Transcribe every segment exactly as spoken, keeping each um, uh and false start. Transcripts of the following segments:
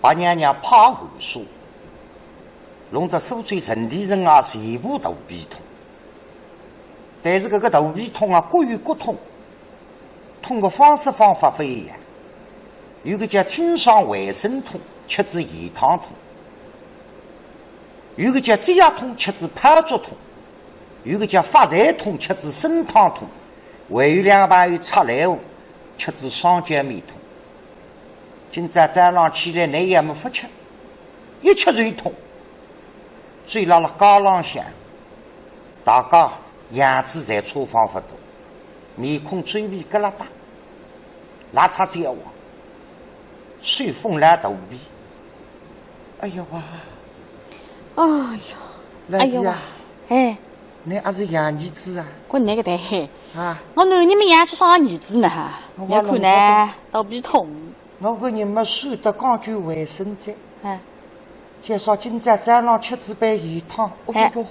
白娘娘怕寒暑，弄得苏州城里人啊全部肚皮痛。但是搿个肚皮痛啊，各有各痛，痛个方式方法勿一样。有个叫清爽回生痛，吃仔盐汤痛；有个叫积压痛，吃仔泡粥痛；有个叫发财痛，吃仔参汤痛；还有两个朋友出来哦，吃仔双浇面痛。 今朝早浪起来，倷也没法吃，一吃就痛。所以辣辣街浪向，大家样子侪差仿勿多，面孔皱皮疙瘩，拉差焦黄，手风拉肚皮。哎呀哇！哎呀，老弟呀，哎，倷阿是养儿子啊？滚那个蛋嘿！啊，我男人么养出啥儿子呢哈？我你看呢，肚皮痛。 我个人么瘦得讲究卫生哉。哎，介绍今朝早浪吃仔杯盐汤，哦哎哟，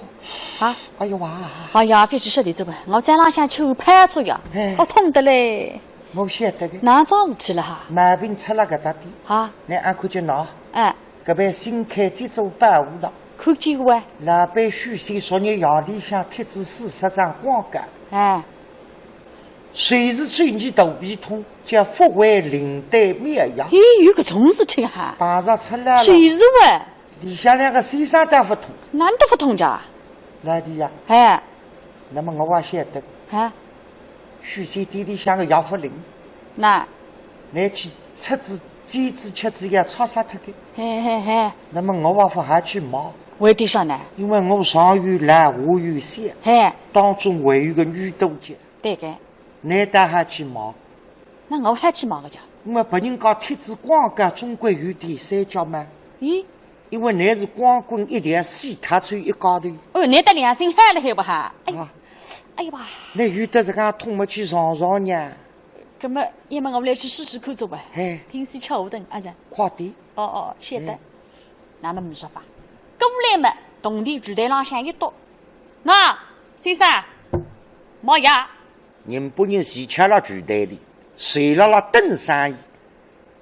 啊，哎呦哇，哎呀，覅去说俚哉喂，我早浪向吃碗泡粥呀哎，我痛得嘞，我晓得个，哪桩事体了哈？毛病出了搿搭点，啊，倷阿看见喏，哎，搿爿新开这种保和堂，看见过哎，老板许仙昨日夜里向贴仔四十张广告，哎，谁是最近肚皮痛，叫福慧灵丹妙药。咦，有搿种事体哈？碰着出来了，就是喂，里向两个先生倒勿痛，哪能都勿痛着？老弟呀，哎，那么我也晓得，哎，许仙店里向个药勿灵，那，倷去吃仔煎仔吃仔要炒杀脱个，嘿嘿嘿，那么我也勿好去买，为点啥呢？因为我上有老下有小，嘿，当中还有个女大姐，对个，倷倒好去买，那我还去买个叫？因为别人家贴仔广告总归有点三角嘛，咦，因为倷是光棍一条线，他只有一家头，哦，你的良心好了还不好？哎呀，啊，哎呀哇！倷有得自家痛么去尝尝呀，那么，要么我来去试试看做吧。嘿，平时吃下顿，阿是？快点，哦哦，晓得哎。那么没说法，过来么，铜钿柜台浪向一倒，那先生，买药。人不人全吃了柜台里，谁辣辣等生意，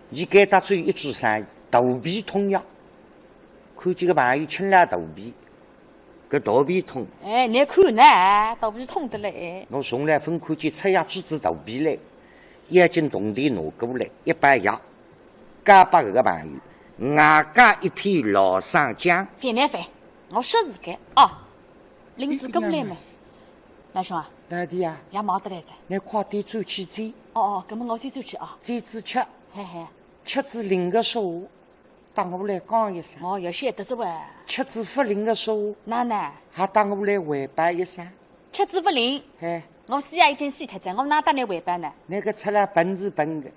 伊该搭只有一种生意，肚皮痛药。看见个朋友吃了肚皮，搿肚皮痛，哎，你看呢，肚皮痛得嘞。我从来勿看见出药治仔肚皮嘞，要紧铜钿拿过来，一包药，交拨搿个朋友，外加一片老生姜。覅难烦，我说是个哦，领子过来么？老兄啊，老弟啊，药买得来哉。倷快点转去煎，哦哦，那么我先转去啊。煎仔吃，嘿嘿，吃仔灵个说话，搭我来讲一声；哦，要晓得哉喂。吃仔勿灵个说话，哪能？还搭我来汇报一声。吃仔勿灵，嘿，我死也已经死脱哉，我哪搭倷汇报呢？倷个出来笨是笨个，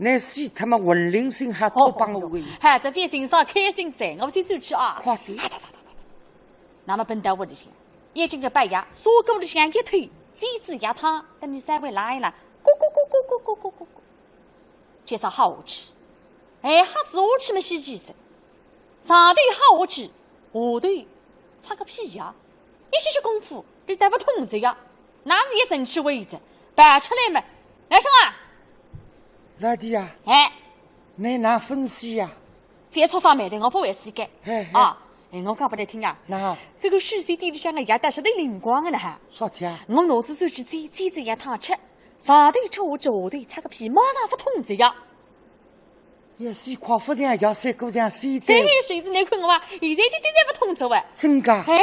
倷死脱么魂灵性还托帮我喂。嗨，这覅心伤，开心哉，我先转去啊。快点，那么奔到屋里向，一进去把药，砂锅里向一推，煎仔药汤，等伊稍微冷一冷，咕咕咕咕咕咕咕咕咕，介绍好下去。哎，好仔下去么稀奇哉，上头好下去，下头差个屁呀！一歇歇功夫，里头勿痛哉呀，那是一神奇位置，跑出来么，老兄啊，老弟呀，哎，倷哪分析呀？覅触伤霉头，我勿会死个。嘿嘿啊，哎，我讲拨倷听啊，那搿个许仙店里向个药倒是有灵光个呢哈。啥体啊？我拿仔转去煎，煎仔药汤吃，上头吃下去，下头差个屁，马上勿痛哉呀。也是快勿像药水果像水的，嘿嘿，谁知倷看我啊，现在一点点侪勿痛哉喂。真个？嘿，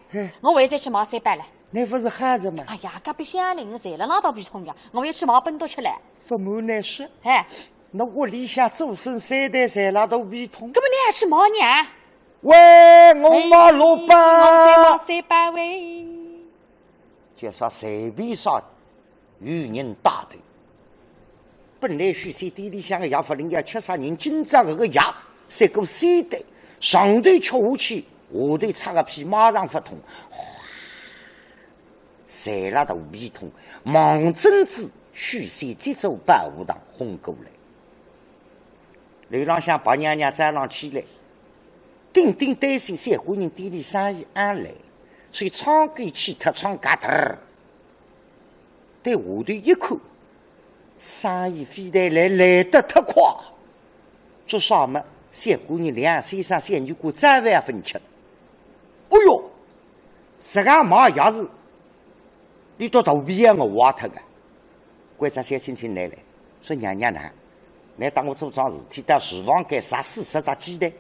嘿，我还要再去买三包了。倷勿是好着嘛？哎呀，隔壁乡邻侪辣辣肚皮痛呀，我要去买奔毒吃了。勿瞒倷说，嘿，倷屋里向祖孙三代侪辣肚皮痛。搿么倷还去买呢？喂，我买六哎我再买包。三包喂。介绍随便啥有人带头。本来许仙店里向个药勿灵，要吃杀人，今朝搿个药，水果鲜得，上头吃下去，下头差个屁马上勿痛，哗，侪辣肚皮痛，望准仔许仙这座保和堂轰过来。楼浪向白娘娘早浪起来，顶顶担心小官人店里生意安来，所以窗口去脱窗嘎特儿。 对下头一看，生意飞得来，来得忒快。做啥么？小姑娘两三岁小人家早饭也勿吃。哎哟，实梗买药是，俚笃肚皮也饿坏脱个。关照小青青拿来，说：“娘娘呐，倷搭我做桩事体，到厨房间拾四十只鸡蛋，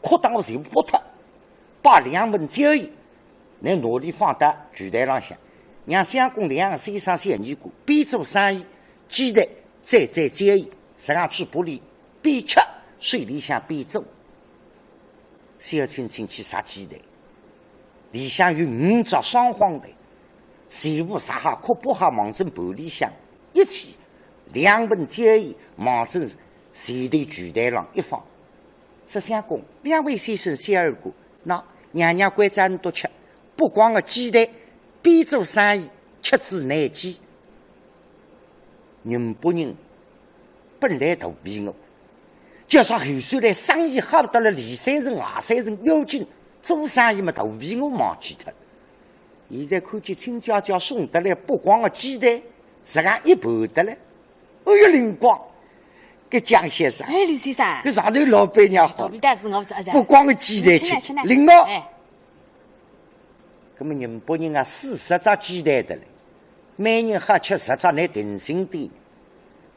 壳当我全部剥脱，摆两盆酒宴，倷拿俚放到柜台浪向，让相公两三岁小人家边做生意，鸡蛋蘸蘸酒宴，实梗嘴巴里 边吃手里向边做。”小青青去拾鸡蛋，里向有五只双黄蛋，全部拾好壳剥好，望准盘里向一沏，两盆酒宴望准前头柜台浪一放。说：“相公，两位先生小二哥，喏，娘娘关照倷笃吃，剥光个鸡蛋，边做生意，吃之难见。”宁波人本来肚皮饿，加上后首来生意好得来，里三层外三层，要紧做生意嘛，肚皮饿忘记脱。现在看见亲家家送得来剥光个鸡蛋，实梗一盘得来，哎哟，灵光！搿蒋先生，哎，李先生，搿上头老板娘好，肚皮倒是饿勿着。剥光个鸡蛋吃，吃呢，吃呢。灵哦。哎。 葛末宁波人啊，四十只鸡蛋得来，每人好吃十只，倷定心点。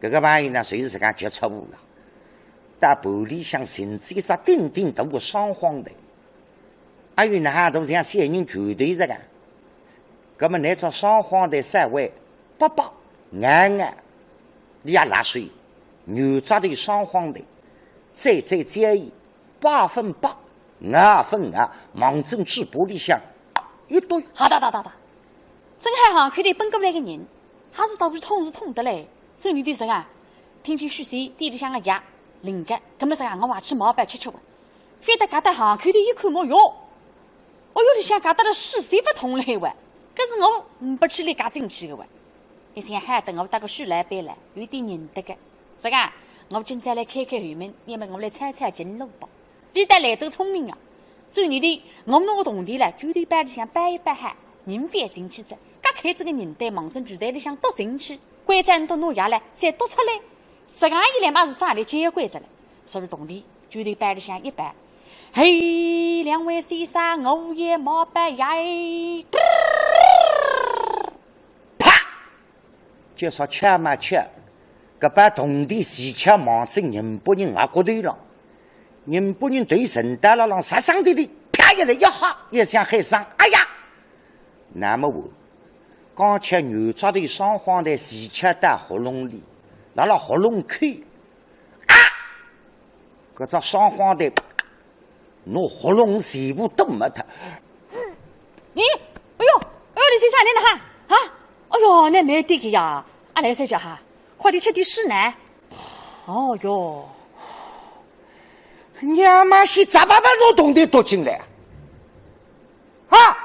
搿个朋友呢，就是实梗急出货了，到盘里向寻仔一只顶顶大个双黄蛋，还有哪哈大像小人拳头实梗。葛末拿只双黄蛋稍微剥剥咬咬，俚也辣手，原只头双黄蛋，蘸蘸酒宴， 百分百，咬分咬，望准嘴巴里向一堆。好哒哒哒哒，正好巷口头奔过来个人，还是肚皮痛是痛得来，走里头实梗，听见许仙店里向个药灵个，葛末实梗我也去买包吃吃哇。翻得轧到巷口头一看么哟，哦哟，里向轧得来水侪勿痛了哇，搿是我呒拨气力轧进去个哇。一想好得我搭个许老板唻，有点认得个，实梗，我今朝来开开后门，要么我来抄抄近路吧。 俚倒来得聪明啊，走里头，我拿个铜钿唻，酒头包里向包一包好，人覅进去哉，轧开仔个人袋望准柜台里向笃进去，关照倷笃拿药唻，再笃出来。实梗一来嘛是省俚交关哉唻，所以铜钿酒头包里向一包。嘿，两位先生，我也买包药。 啪！就说巧嘛巧，搿包铜钿齐巧望准宁波人额角头浪。宁波人头沉到勒浪，煞生地里啪一来一吓，也想喊声：“哎呀！”那么我，刚吃牛杂头双黄蛋齐巧到喉咙里，辣辣喉咙口， 啊！搿只双黄蛋拿喉咙全部堵没脱。咦，哎哟，哎哟，李先生，倷哪哈？啊？哎哟，倷慢点个呀，啊，来三姐哈，快点吃点水呢。哦哟，娘妈是咋巴巴拿铜钿笃进来啊？ 啊！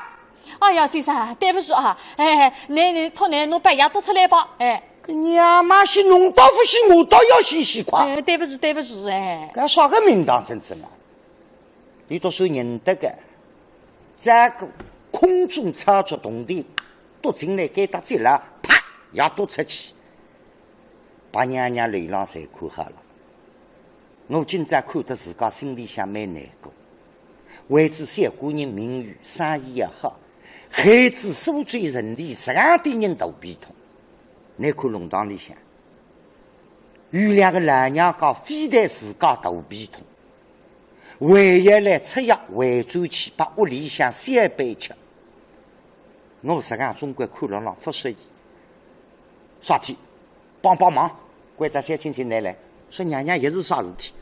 哎呀，先生，对勿住啊，哎，倷，倷托倷拿包药笃出来吧，哎。搿娘妈是侬笃勿是，我笃要死死快。哎，对勿住，对勿住，哎。搿啥个名堂真正啊？俚笃算认得个，搿个空中操作铜钿笃进来，该搭接牢，啪，药笃出去。白娘娘楼浪侪看好了。 我今朝看得自家心里向蛮难过，为仔小官人名誉，生意也好，害仔苏州城里实梗点人肚皮痛。倷看弄堂里向，有两个老娘家非但自家肚皮痛，还要来吃药回转去拨屋里向小辈吃。我实梗总归看了了勿适意。啥体？ 帮帮忙，关照小青青拿来，说：“娘娘，有事啥事体？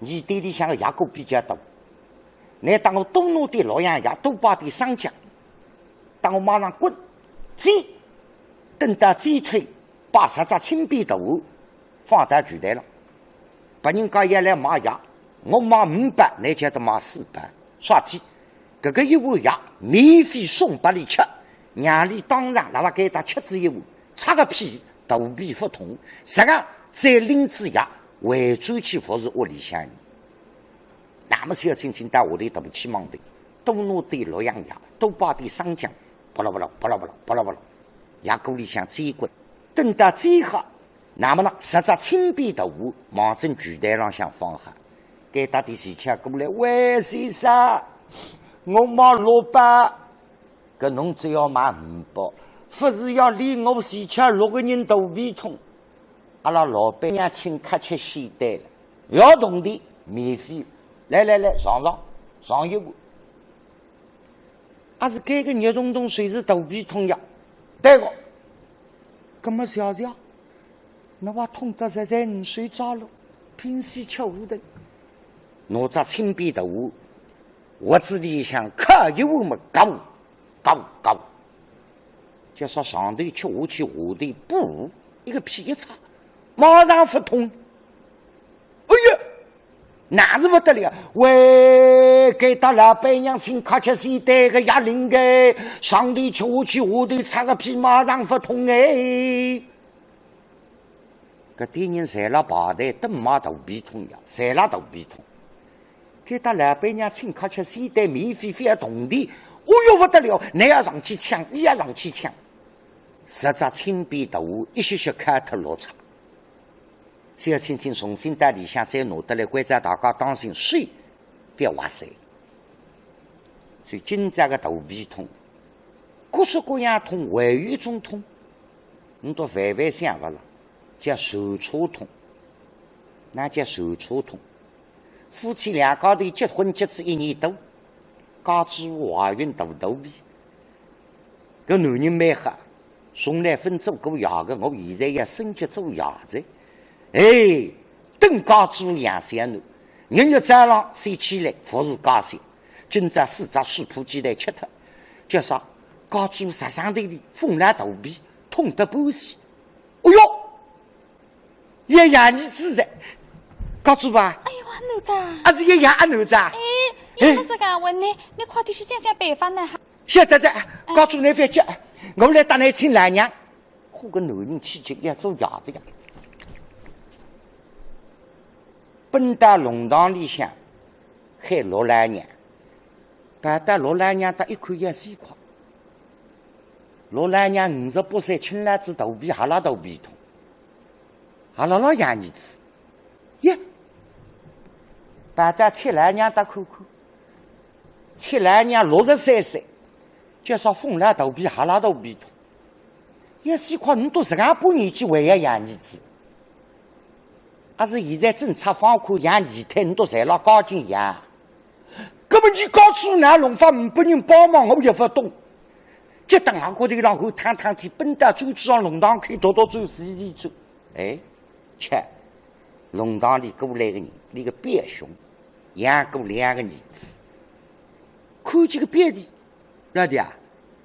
倷店里向个药过比较多，倷搭我多拿点洛阳药，多摆点生姜，搭我马上滚，煎，等到煎透，摆十只青边大碗，放到柜台浪。别人家要来买药，我买五包，倷叫俚买四包，啥体？ 搿个一碗药免费送拨俚吃，让俚当场辣辣该搭吃仔一碗，擦个屁，肚皮勿痛，实梗再拎仔药回转去服侍屋里向人。”那么小青青到下头大气忙头，多拿点洛阳药，多摆点生姜，啪啦啪啦，啪啦啪啦，啪啦啪啦，药锅里向煎滚，等到煎好，那么呢，十只青边大碗望准柜台浪向放好。该搭点钱吃过来，喂，先生，我买六包，搿侬只要买五包，勿是要连我钱吃六个人肚皮痛。阿拉老板娘请客吃西单了，勿要铜钿，免费。来来来，尝尝，尝一碗。阿是该个热洞洞，随时肚皮痛呀？对个。葛么谢谢，那我痛得实在呒手抓了，平时吃下头。拿只青边大碗，盒子里向敲一碗么，嘎嘎嘎，就说上头吃下去，下头噗，一个屁一叉，马上勿痛。哎呀，那是勿得了！喂，该搭老板娘请客吃西单个要灵个，上头吃下去，下头叉个屁马上勿痛哎。 搿点人侪辣排队等买肚皮痛药，侪辣肚皮痛。该搭老板娘请客吃西单免费，勿要铜钿，哦哟，勿得了，侬要上去抢，伊要上去抢。十只青边大碗，一歇歇敲脱六只。小青青重新到里向再拿得来，关照大家当心，水勿要划水。所以今朝个肚皮痛，各式各样痛，还有一种痛，侬都万万想勿着。 叫船车痛。哪叫船车痛？夫妻两家头结婚结仔一年多，家主婆怀孕肚肚皮。搿男人蛮好，从来朆做过爷个，我现在要升级做爷哉。哎，等家主婆养小囡，日日早浪先起来服侍家小，今朝四只水泡鸡蛋吃脱，叫啥？家主婆实梗头里风来肚皮，痛得半死。 哦哟，也养儿子哉，家主婆啊？哎呦，阿囡啊！阿是也养阿囡子啊？哎，也勿是讲问你，你快点去想想办法呢哈。晓得哉，家主婆侬覅急，我来搭侬请老娘。嚯，搿男人气急要做爷子呀。奔到弄堂里向，喊陆老娘。 跑到陆老娘搭一看要死快。陆老娘五十八岁，青老子肚皮还辣肚皮痛，还辣辣养儿子。耶，跑到七老娘搭看看，七老娘六十三岁，叫啥风辣肚皮还辣肚皮痛。要死快，侬都实梗把年纪还要养儿子？阿是现在政策放宽，养二胎侬都侪辣加紧养？ 搿么你家主婆哪弄法，呒拨人帮忙，我也勿懂。急得外国头浪后趟趟天奔到专诸巷弄堂口，笃笃转四十转。哎，吃，弄堂里过来个人，俚个表兄，养过两个儿子。看见个表弟，老弟啊，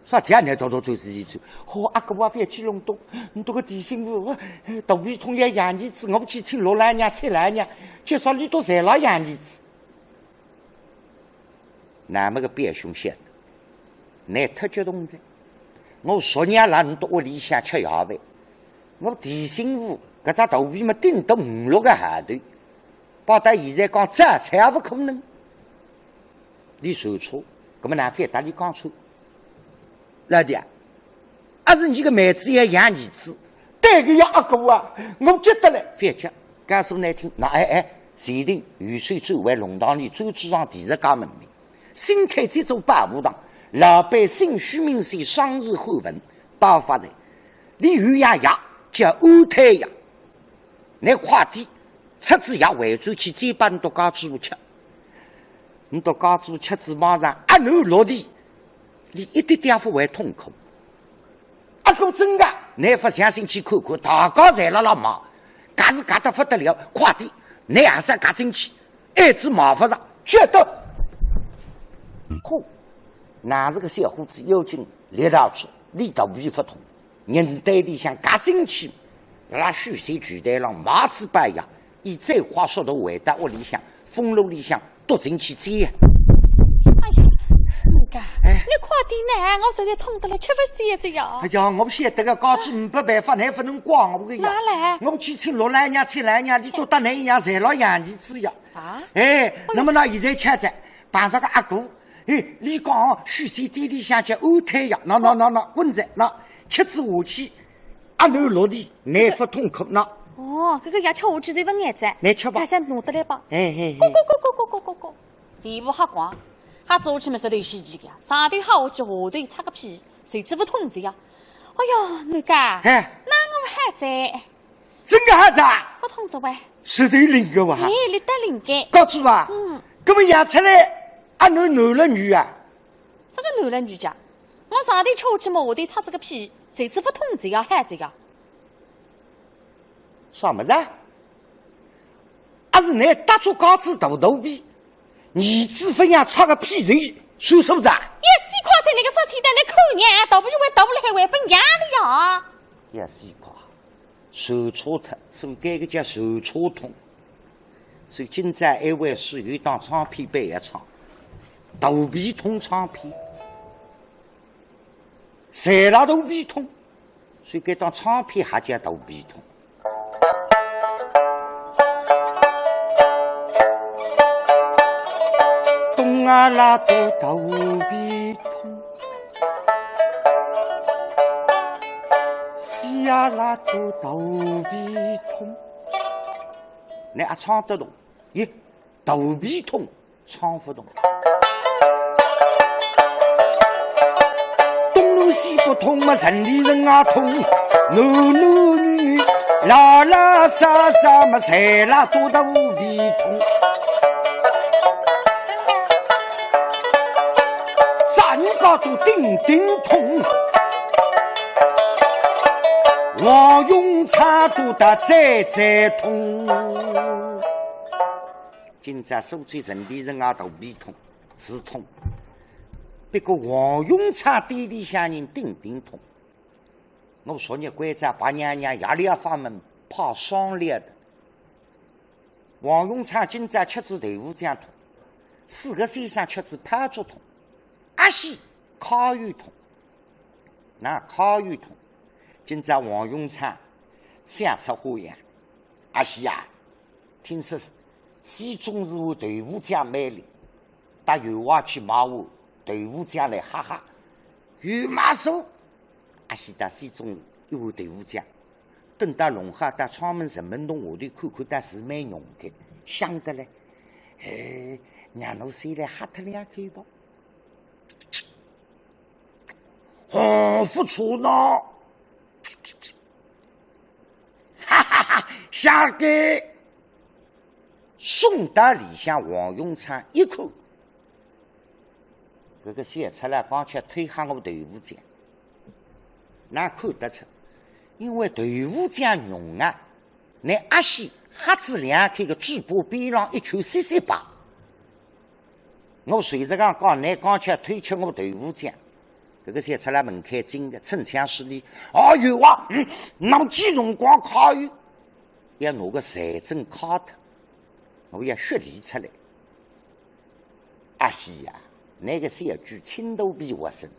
啥体啊，侬笃笃转四十转？好，阿哥啊，覅去弄懂，侬笃个弟媳妇，肚皮痛要养儿子，我去请陆老娘、七老娘，叫啥俚笃侪辣养儿子。 那么个表兄晓得，侬忒激动哉。我昨日辣侬笃屋里向吃夜饭，我弟媳妇搿只肚皮么顶多五六个号头，跑到现在讲早产也勿可能。俚说错，搿么哪覅搭俚讲错？老弟啊， 阿是你个妹子要养儿子，对个呀，阿哥啊，我急得来，覅急，告诉侬听，那哎哎，前头有水走回弄堂里，专诸巷第十家门面，新开这座保和堂，老板姓许名谁，双字汉文，包发财。俚有样药叫安胎药，侬快点吃仔药回转去，再拨侬笃家主婆吃。侬笃家主婆吃仔马上阿囡落地，俚一点点勿会痛苦。 阿哥真个，侬勿相信去看看，大家侪辣辣买，轧是轧得勿得了，快点，侬也是轧进去，孩子买勿着，晓得。嚯，哪是个小伙子要紧，立牢仔，俚肚皮勿痛，人对里向轧进去，辣许仙柜台浪买仔包药，以最快速度回到屋里向，风炉里向 笃进去煎。哎呀，你讲，哎，侬快点呢，我实在痛得来吃勿消哉呀。哎呀，我勿晓得个，家主婆没办法，侬勿能怪我个呀。哪来？我去请陆老娘、七老娘，俚笃搭侬一样，侪辣养儿子呀。啊？哎，那么呢，现在吃仔，碰着个阿哥，哎，俚讲许仙店里向叫安胎药，喏喏喏喏，滚仔，喏，吃仔下去，阿囡落地，侬勿痛苦，喏。哦，搿个药吃下去就勿眼哉。侬吃吧。还是拿得来吧。哎，哎，哎。咕咕咕咕咕咕咕咕，全部喝光，喝下去么是头稀奇个呀，上头喝下去，下头擦个屁，手指勿痛哉呀。哎哟，囡家，哎。那我还在。真个还在啊？勿痛哉喂。是头灵个哇。哎，力得灵个。告诉啊，嗯。搿么养出来，阿囡男了女啊？啥个男了女家？我上头吃下去么，下头擦仔个屁，手指勿痛哉呀，还在呀。 啥物事啊？阿是侬搭错家子大肚皮，儿子勿养擦个屁人，算数哉？一死快哉，那个事体得来看呢，倒不如我倒不来还还不娘的呀。一死快，手错脱，所以该个叫手错痛。所以今朝一位是有当唱片拨伊唱，肚皮痛唱片，谁拉肚皮痛？ 所以搿当唱片还叫肚皮痛。东啊拉肚肚皮痛，西啊拉肚肚皮痛。侬阿唱得动？咦，肚皮痛。 唱勿动。东侬西勿痛嘛，城里人也痛，男男女女，老老少少嘛，侪拉肚肚皮痛。啥人家都顶顶痛，王永昌都得最最痛。 今朝苏州城里人也肚皮痛，是痛。不过王永昌店里向人顶顶痛。我昨日关照白娘娘夜里要发门派双料的。王永昌今朝吃仔豆腐浆痛，四个先生吃仔泡粥痛，阿喜揩油痛。 那揩油痛，今朝王永昌想出花样。阿喜啊，听说西中市碗豆腐浆蛮灵，到油华去买碗豆腐浆来喝喝。油买数，阿喜到西中市一碗豆腐浆，等到弄好到窗门城门洞下头看看，倒是蛮浓个，香得来。哎，让我先来喝脱两口吧。 哦，勿错呢。哈哈哈，香个。送到里向王永昌一看，搿个小赤佬刚刚偷喝我豆腐浆，哪看得出？因为豆腐浆浓啊，拿阿喜喝仔两口个嘴巴边浪一圈雪雪白。 我随着讲讲，侬刚刚偷吃我豆腐浆，搿个小赤佬门槛精个，趁腔势利。哦哟啊，嗯，那么几辰光揩油，要拿个柴针揩脱，我要血流出来。阿喜呀，那个小鬼轻度皮划生，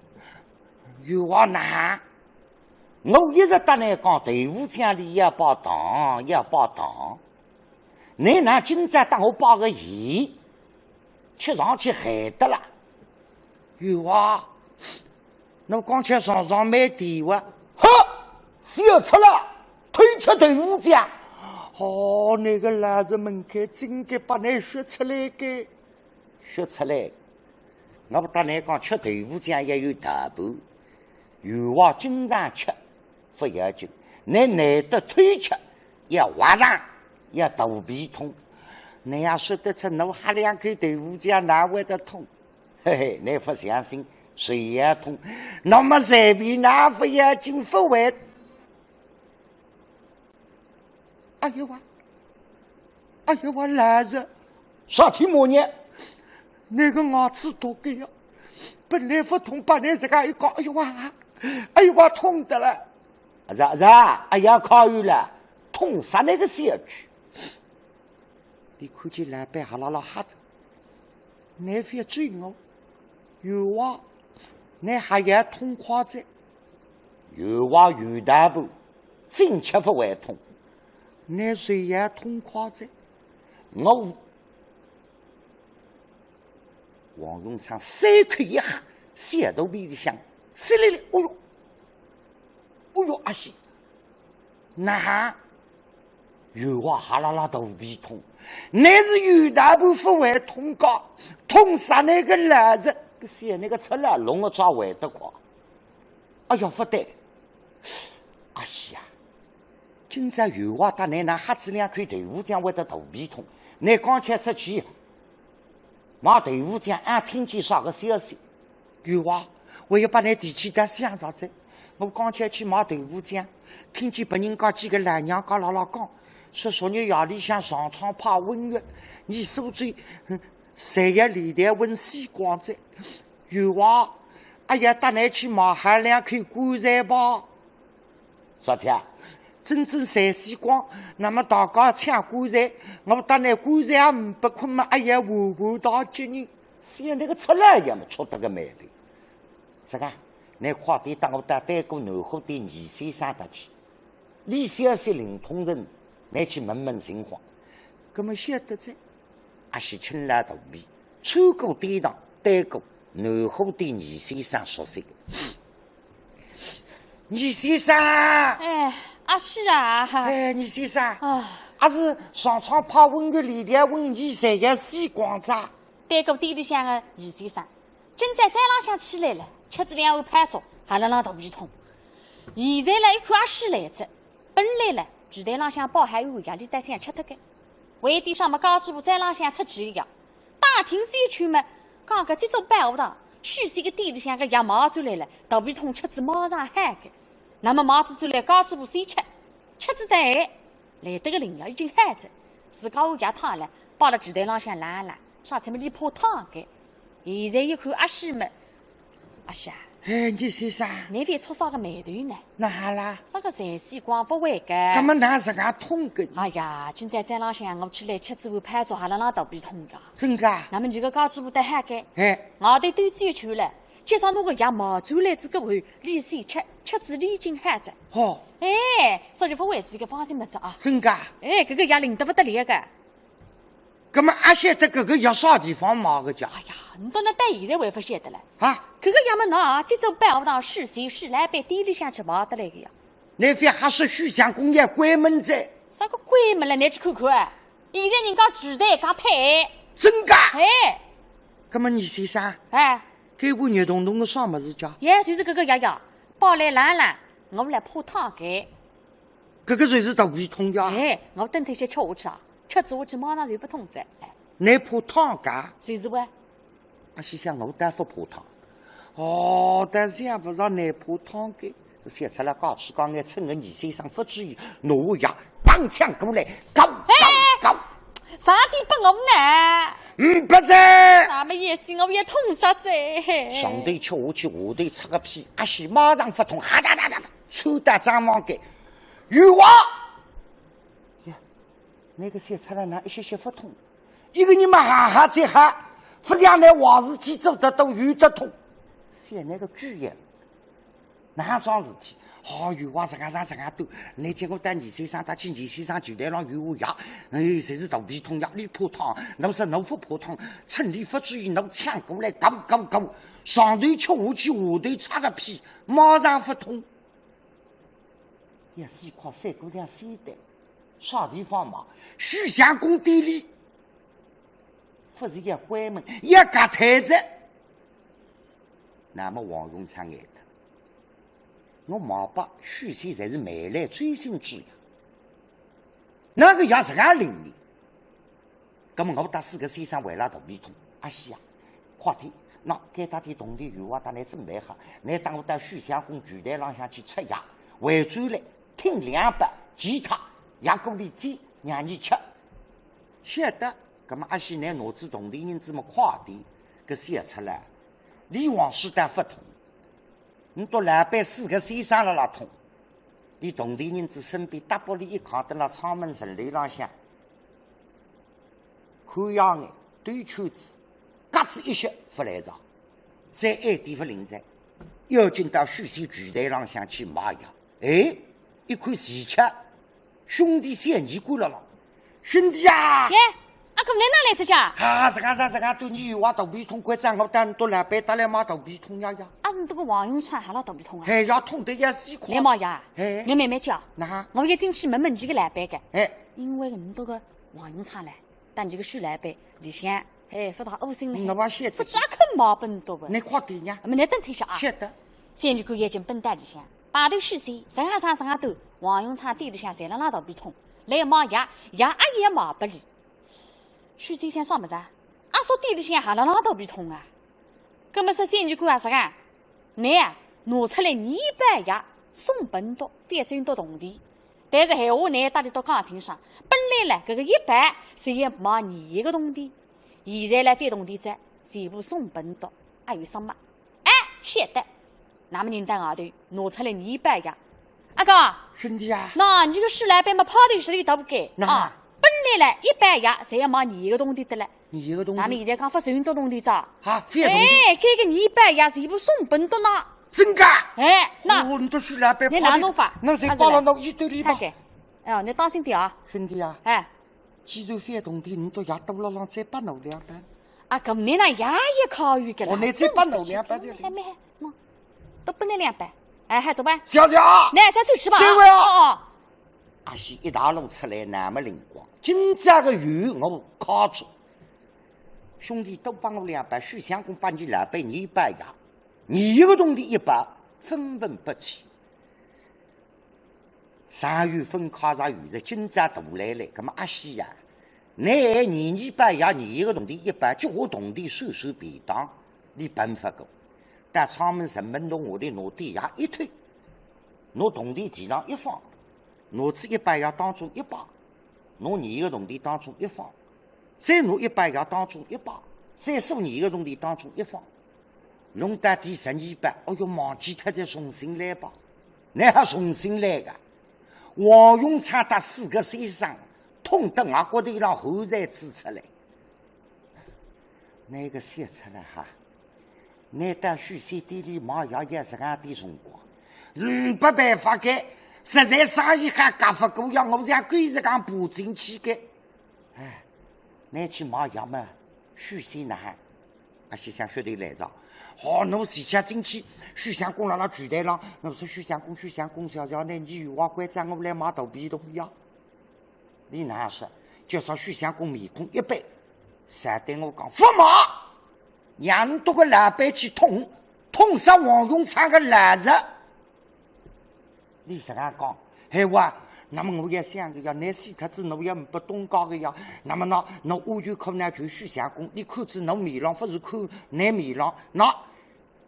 哟啊呐，我一直搭侬讲，豆腐浆里要摆糖，要摆糖。 侬哪今朝搭我摆个盐，吃上去咸得啦。哟啊，侬刚刚尝尝蛮甜哇。哼，小赤佬，偷吃豆腐浆。哦，那个老子门槛精个，把侬说出来个。 说出来，我勿搭侬讲，吃豆腐浆要有道理。有话经常吃，勿要紧，侬难得偷吃，要划伤，要肚皮痛。侬要说得出，侬喝两口豆腐浆哪会得痛？嘿嘿，侬勿相信，谁也痛。那么随便哪勿要紧，勿会。 哎呦哇，哎呦哇，老子，啥体毛呢？那个牙齿脱个呀，本来勿痛，把侬自家一搞，哎呦哇，哎呦哇，痛得了。是啊，是啊，哎呀，可以了，痛啥那个小鬼？你看见老板还辣辣吓着，侬覅追我，有话，侬还要痛快哉。 有话有大步，进吃勿会痛。侬谁也痛快哉。我王永昌三口一吓，小肚皮里向，稀里哩，哦哟，哦哟，阿西，哪哈？员外哈啦啦肚皮痛，乃是有大部分会痛个，痛煞那个老实，搿些那个出来弄个啥会得快？哎呀，勿对，哎呀，今朝员外搭倷拿瞎子两口豆腐浆会得肚皮痛，倷刚才出去买豆腐浆，俺听见啥个消息？ 员外，我要拨倷提起搭想着哉。我刚才去买豆腐浆，听见别人家几个老娘家辣辣讲，说昨日夜里向上昌派瘟疫，伲苏州，嗯，侪要连带瘟死光哉。员外，阿要搭倷去买好两口棺材吧。 啥体啊？真正侪死光，那么大家抢棺材，我搭倷棺材也呒不困么，哎呀，完完大吉呢。想那个出来也么出得个美丽。是个，倷快点搭我到对过南货店倪先生搭去，伊消息灵通人，倷去问问情况。搿么晓得哉。 阿喜轻了肚皮，穿过店堂，对过南货店倪先生熟悉个。倪先生，哎，阿喜啊。哎，倪先生，啊。阿是上昌派瘟疫连带瘟疫侪要死光哉？对过店里向个倪先生，今朝早浪向起来了，吃仔两碗泡粥，还辣浪肚皮痛。现在了一看阿喜来哉， 本来呢，柜台浪向包好一碗药，伊倒想吃脱个。为点啥么家主婆早浪向出去个呀，打听仔一圈么，讲搿只做包学堂，许仙个店里向个药买转来了，肚皮痛吃仔马上好个。那么买仔转来家主婆先吃，吃仔倒，来得个灵药已经好哉，自家碗药烫了，摆辣柜台浪向冷冷，啥体么伊怕烫个。现在一看阿喜么， 阿喜啊，哎，倪先生，倷覅触啥个霉头呢？哪哈啦？啥个侪死光勿会个。搿么哪实梗痛个？哎呀，今朝早浪向我起来吃仔碗泡粥，还辣浪肚皮痛个。真个啊？那么伲个家主婆倒好个，哎，外头兜仔一圈了，今朝拿个药买转来仔个后，伊先吃，吃仔伊已经好哉。哦。哎，所以勿会死个，放心么哉啊。真个啊？哎，搿个药灵得勿得了个。 搿么阿晓得搿个药啥地方买个介？哎呀，倷到哪到现在还勿晓得了？啊？搿个药么喏，只做包学堂许仙许老板店里向去买得来个呀。倷覅瞎说，许相公要关门哉。啥个关门了？倷去看看，现在人家柜台还开。真个？哎。搿么倪先生，哎，搿碗热腾腾个啥物事介？哎，就是搿个药呀，包来冷冷，我来怕烫个。 搿个就是肚皮痛呀。哎，我等脱歇吃下去啊，吃仔下去马上就勿痛哉。哎，倷怕烫介？就是喂。阿喜想我倒勿怕烫。哦，但是也勿知倷怕烫个。想出来介气，刚刚趁个倪先生勿注意，拿碗药当抢过来，搞搞搞！啥地拨我呢？嗯，勿在。那么也是我也痛煞哉。上头吃下去，下头擦个屁，阿喜马上勿痛，哈哒哒哒哒，窜到账房间。 员外！呀，搿个小赤佬哪一歇歇勿痛？一个人嘛哈哈再哈，勿像倷坏事体做得多有得痛。像倷个鬼样，哪桩事体？哦，员外实梗实梗多，倷叫我到倪先生搭去，倪先生柜台浪有碗药，哎，侪是肚皮痛药，伊怕烫，倷说倷勿怕烫，趁伊勿注意，倷抢过来，搞搞搞，上头吃下去，下头擦个屁，马上勿痛。 也是一块三姑娘写的，啥地方嘛？许相公店里，勿是要关门，要隔台子。那么王永昌来的，我马伯许仙侪是梅兰追星之一，哪个也是俺灵的。 葛么我搭四个先生为了肚皮痛，阿喜啊，快点，喏，该搭点铜钿员外搭倷准备好，倷搭我到许相公柜台浪向去吃药，回转来听两把吉他，药锅里煎，让伊吃。晓得，葛么阿喜倷拿仔铜钿银子么快点，搿小赤佬，伊横竖倒勿痛，倷笃老板四个先生辣辣痛，伊铜钿银子身边搭拨伊一扛，蹲辣阊门城楼浪向 看样眼，兜圈子，嘎吱一歇勿来哉，再晏点勿灵哉，要紧到许仙柜台浪向去买药。哎，一看齐巧，兄弟小二官辣浪，兄弟啊！耶，阿哥倷哪来哉家？啊，实梗实梗，实梗，对倷员外肚皮痛，怪哉，我搭倷笃老板搭来买肚皮痛药呀。阿是倷笃个王永昌还辣肚皮痛啊？哎呀，痛得要死快。倷买药啊？哎。倷慢慢叫。哪？我要进去问问伊个老板个。哎。因为搿么多个王永昌来，但这个许老板里向，哎，勿大窝心嘞，我也晓得。勿加肯买拨侬多个。侬快点呀。那么侬等一下啊。晓得。小二官已经奔到里向，排队许仙，人啊上人啊多，王永昌店里向侪辣辣肚皮痛，来买药，药阿也买勿来。许仙想啥物事啊？阿叔店里向还辣辣肚皮痛啊？搿么说小二官啊啥个？ 拿啊，拿出来二百药送拨侬笃，覅收侬笃铜钿。但是闲话拿搭里笃讲清爽，本来呢，搿个一百是要卖廿一个铜钿，现在呢，覅铜钿哉，全部送拨侬笃，还有啥么？哎，晓得。那么人到外头拿出来二百药，阿哥，兄弟啊。那你个许老板么，跑头是一头个那啊，本来呢，一百药侪要卖廿一个铜钿的了。廿一个铜钿。那么现在讲勿收侬笃铜钿哉？啊，覅铜钿。哎，搿个二百药全部送拨侬笃呢。 真个？哎，那哦，侬笃许老板，侬哪弄法？那谁包了那一堆里吧？看看。哎，侬当心点啊。兄弟啊，哎，既然覅铜钿，侬笃药多了浪再拨我两包。啊，搿么呢，药也考虑个啦。哦，侬再拨我两包这个。还没，喏，多拨侬两包。哎，还走吧。小姐啊，侬再出去吧。这位啊。哦，哦。阿喜一大路出来，那么灵光，今朝个雨我靠住。兄弟，多帮我两包，许相公帮你老板二百药。 廿一个铜钿一包，分文不取。上有分开，上有在今朝大来了，那么阿喜呀，侬廿二包药，廿一个铜钿一包，就花铜钿算算便当，侬办勿过。到阊门城门洞下头拿点药一推，拿铜钿地上一放，拿仔一包药当中一包，拿廿一个铜钿当中一放，再拿一包药当中一包，再数廿一个铜钿当中一放， 弄到第十二包，哎哟，忘记脱再重新来吧。侬还重新来个？王永昌搭四个先生，痛得额角头浪汗才滋出来。那个笑出来哈，侬到许仙店里买药要实梗点辰光，没办法个，实在生意还轧勿过呀，我像狗日讲爬进去个。哎，侬去买药嘛，许仙哪哈？ 阿喜想晓得来着。好，我自家进去，许相公辣辣柜台浪，我说许相公，许相公，小姐，侬有话关照我来买肚皮痛药。侬哪说？叫啥许相公面孔一板，侪对我讲，勿买，让侬笃个老板去痛，痛杀王永昌个老实。 侬实梗讲，闲话，那么我也想个呀，侬死脱仔，我也没不东家个呀。那么呢，我完全可能就许相公，侬看仔我面浪，勿是看侬面浪。那，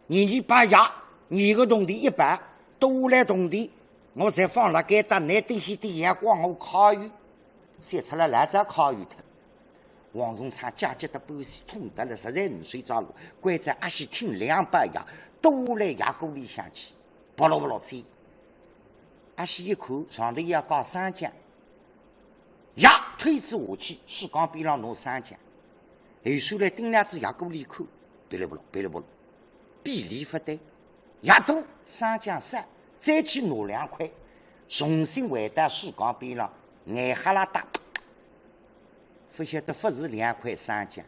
廿二包药，廿个铜钿一包，多下来铜钿，我侪放辣该搭，侬等歇点辰光我考虑。笑出来老早考虑脱。王永昌焦急得半死，痛得了，实在呒啥着路，关照阿喜听两包药，多下来药锅里向去。 拨落拨落去。阿喜一看，上头要加生姜，药推仔下去，水缸边浪拿生姜，后首来盯牢仔药锅里看，噼里啪啦，噼里啪啦，比例勿对，药多，生姜少，再去拿两块，重新回到水缸边浪，眼哈拉搭，勿晓得勿是两块生姜，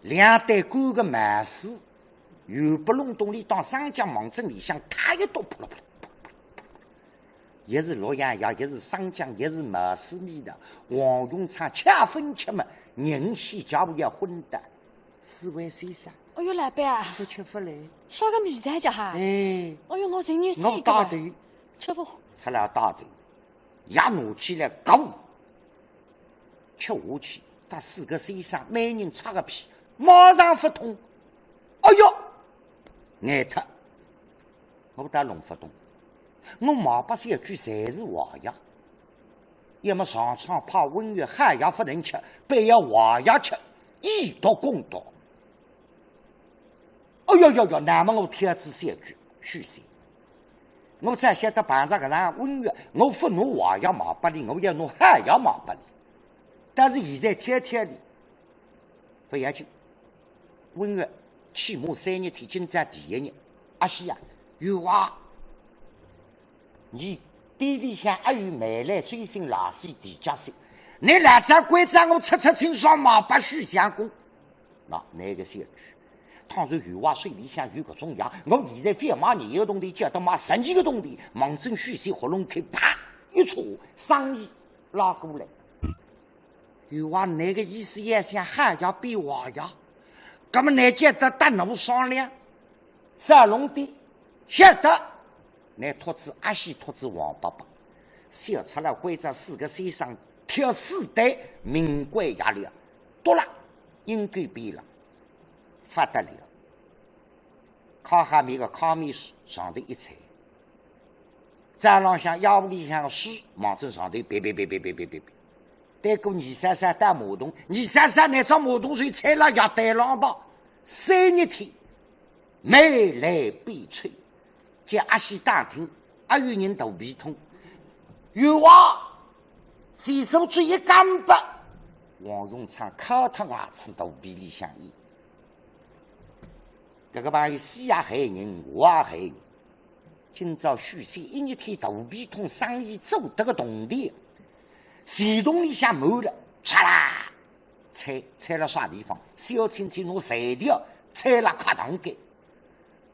两对干个毛丝， 油布弄懂里当生姜望准里向揩一倒，扑啦扑啦扑啦扑啦，一是洛阳药，一是生姜，一是毛丝味道。王永昌吃勿消嘛，人先脚要昏倒。四位先生，哎哟，老板啊，勿吃勿来。啥个味道叫哈？哎，哎哟，我人要死个吧。我带头，吃勿。出来带头，药拿起来，搞。 吃下去，搭四个先生每人插个屁，马上勿痛。哎哟，呆脱，我倒弄勿懂。我买拨小鬼侪是坏药，要么上苍派瘟疫，好药勿能吃，偏要坏药吃，以毒攻毒。 哎哟哟哟，那么我挑仔小鬼，许仙，我只晓得碰着搿场瘟疫，我勿拿坏药买拨伊，我要拿好药买拨伊。但是现在挑挑伊，勿要紧，瘟疫起码三日天，今朝第一日，阿喜啊，有话，侬店里向还有梅兰、追星、拉丝、地脚色，侬老早关照我出出清爽买拨许相公。 喏，搿个小鬼，倘若有话手里向有搿种药，我现在覅买廿一个铜钿，叫伊买十二个铜钿，望准许仙喉咙口，啪一戳，生意拉过来。有话，倷个意思也想好爷变坏爷，搿么倷就得搭奴商量。少弄点，晓得。倷托仔阿喜，托仔王伯伯，小赤佬关照四个先生，挑四对名贵野料，笃了，应该变了，发得了。敲下面个敲面书，上头一拆。 早浪向药铺里向个书，望准上头别别别别别别别别。对过二三三到码头，二三三拿只码头船拆了，也对浪吧。三日天，梅兰变臭，叫阿喜打听，阿有人肚皮痛。有啊，洗手只一干巴，王永昌敲脱牙齿，肚皮里向咽。搿个朋友死也害人，活也害人。 今朝许仙一日天肚皮痛，生意做得个铜钿，钱桶里向满了，嚓啦，拆，拆了啥地方？小青青拿材料拆了客堂间，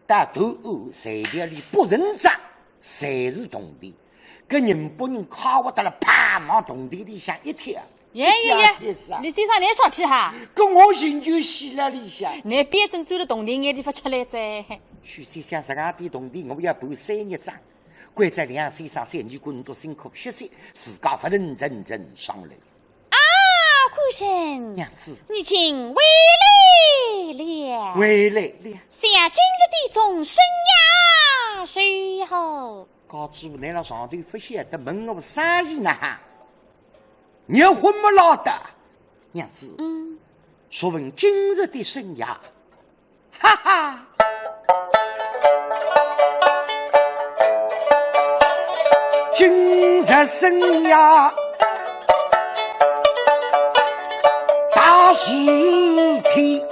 到头案材料里不成账，侪是铜钿。搿宁波人快活得了，啪，往铜钿里向一跳。耶耶耶，这家伙是啊，李先生，倷说起哈？搿我寻就死了里向。倷别正走了铜钿眼地方出来哉。 许仙想，实梗点铜钿，我要盘三日账。关照两先生三年过，倷笃辛苦歇息，自家勿能认真上来。啊，官人，娘子，你竟回来了。回来了。想今日的总生涯如何？家主婆，倷辣上头勿晓得，问我生意哪哈？热昏么老的，娘子。嗯。若问今日的生涯， 哈哈，今日生涯大事体，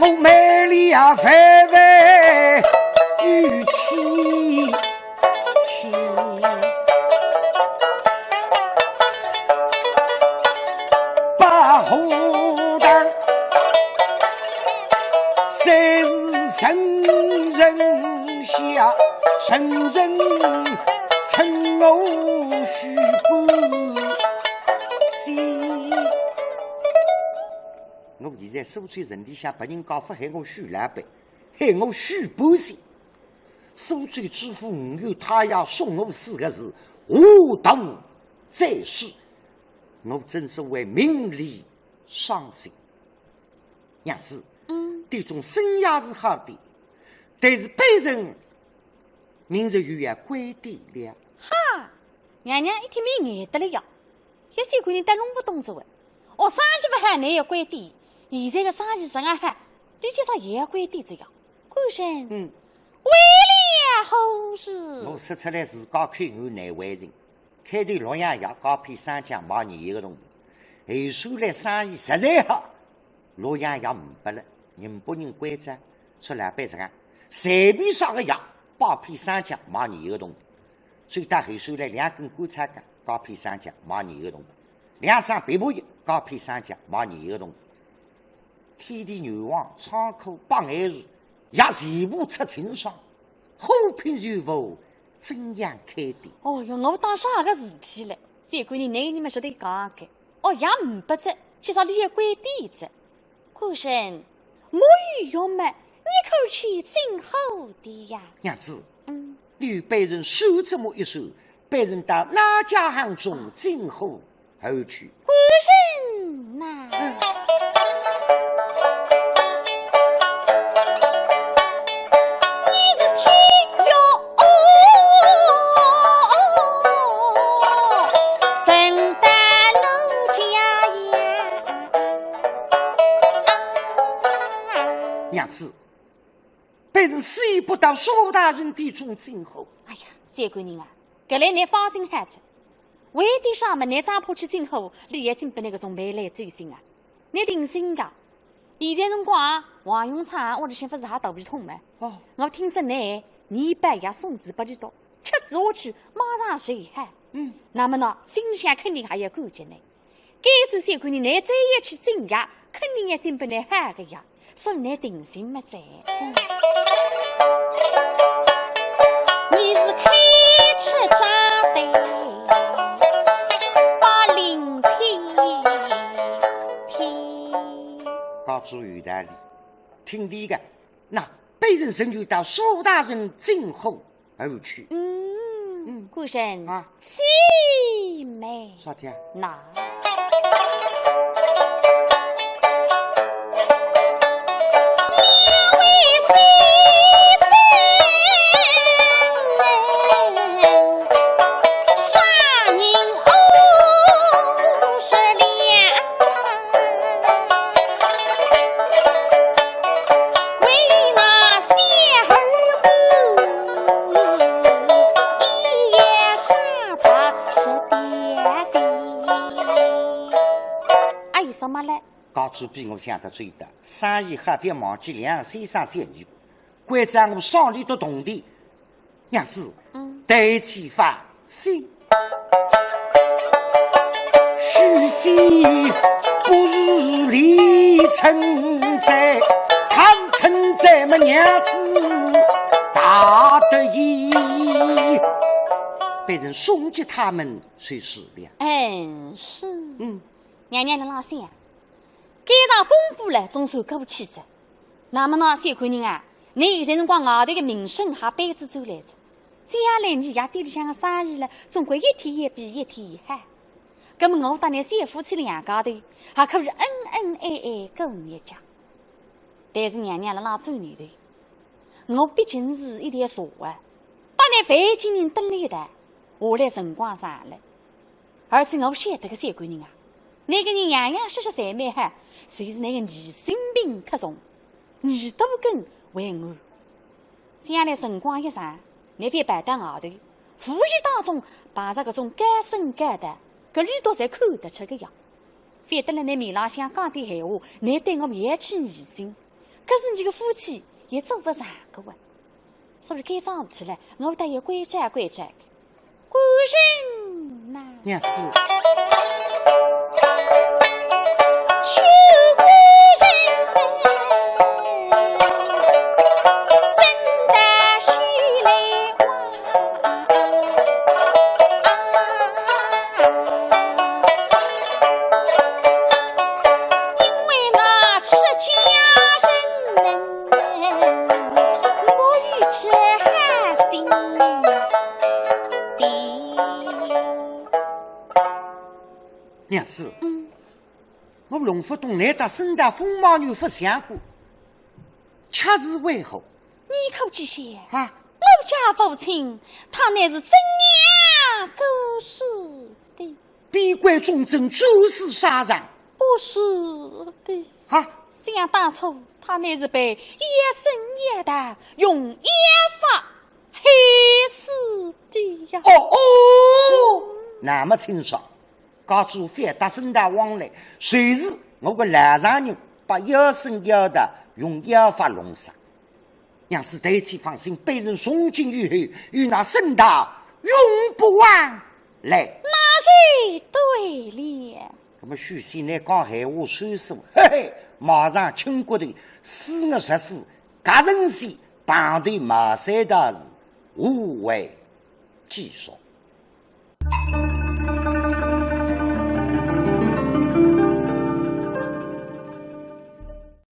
我梅兰啊，万万有期。 把火灯，谁是人人下，人人称我许半仙。我现在苏州城里向拨人家勿喊我许老板，喊我许半仙。 苏州知府吴县太爷送我四个字，画图在世。我真是为名利伤心。娘子，嗯。这种生涯是好的，但是卑人明日又要关店了。哈，娘娘一听明眼得了呀，也是个人倒弄勿懂哉喂。哦，生意勿好，倷要关店，现在个生意实梗好，倷今朝也要关店哉呀。 官人，嗯。为了何事？我说出来自家口硬难为情。开头洛阳药膏片三角卖廿一个铜钿，后首来生意实在好，洛阳药呒不了，宁波人关照，说老板实梗，随便啥个药，膏片三角卖廿一个铜钿。所以到后首来两根棺材盖，膏片三角卖廿一个铜钿，两张白布衣，膏片三角卖廿一个铜钿。 天地元王仓库百眼图，也全部出清爽，货品全无，怎样开店？哦哟，我当啥个事体嘞？三官人，倷，倷么晓得讲个。哦，药呒不哉，今朝倷要关店哉。官人，我有药么，你可去进货的呀？娘子，嗯。 你与卑人说这么一说，卑人到哪家行中进货而去？官人呐，嗯。你是天佑神丹奴家呀。娘子， 卑人死也不到苏大人店中进货。哎呀，三官人啊，搿来倷放心好哉。为点啥么倷张婆去进货，倷也进不来搿种梅兰酒心啊？倷定心个，现在辰光啊，王永昌屋里向勿是还肚皮痛么？哦。我听说呢，倷拨药送仔拨俚笃，吃仔下去，马上就好。嗯。那么呢，心里向肯定还要感激呢。 该说三官人，倷再要去进药，肯定也进不来好个药，所以倷定心么哉。你是开出账的把令批，说有道理，听你个，那卑人仍旧到苏大人进后而去。嗯，嗯。官人啊，请慢。啥体啊？那。哎，什么嘞？家主比我想得周到，生意还覅忘记两三三三年。 关照我双里多铜钿，娘子，嗯。代其放心。许仙不如李称赞，他是称赞么娘子大得意。卑人送给他们就是了。嗯，是。嗯。娘娘辣辣想，该场风波了，总算过去哉。 那么倷小官人啊，倷现在辰光外头个名声还扳仔转来哉，将来倷爷店里向个生意了，总归一天也比一天好。葛么我搭倷小夫妻两家头，还可以恩恩爱爱过日脚。但是娘娘辣辣转念头，我毕竟是一条蛇啊，搭倷万金人蹲辣一道，下来辰光长了。 而且我晓得个小官人啊，倷个人样样式式侪蛮好，就是倷个疑心病忒重，耳朵根为我。将来辰光一长，倷覅跑到外头，无意当中碰着搿种高僧高道，搿里头侪看得出个呀。覅得了倷面浪向讲点闲话，倷对我要起疑心，可是倷个夫妻也做勿长个哇。 所以该桩事体嘞，我倒要关照关照。官人呐，娘子，求官人呐，伸大手来望。 因为那出家人们，我有这好心的。娘子，嗯。我弄勿懂，倷搭沈大风貌有勿相干，却是为何？你可知晓啊？我家父亲，他乃是曾阳过世的。 边关重镇，战死沙场。不是的。啊？想当初，他乃是被妖僧妖道用妖法害死的呀。哦哦，那么清爽。家主覅搭沈大往来，就是我个老丈人被妖僧妖道用妖法弄杀。 娘子代其放心，卑人从今以后，与那沈大永不往来。那是对了。那么许仙呢，讲闲话算数，嘿嘿，马上亲骨头，四月十四，甲辰线，碰头茅山道士，无为 继续。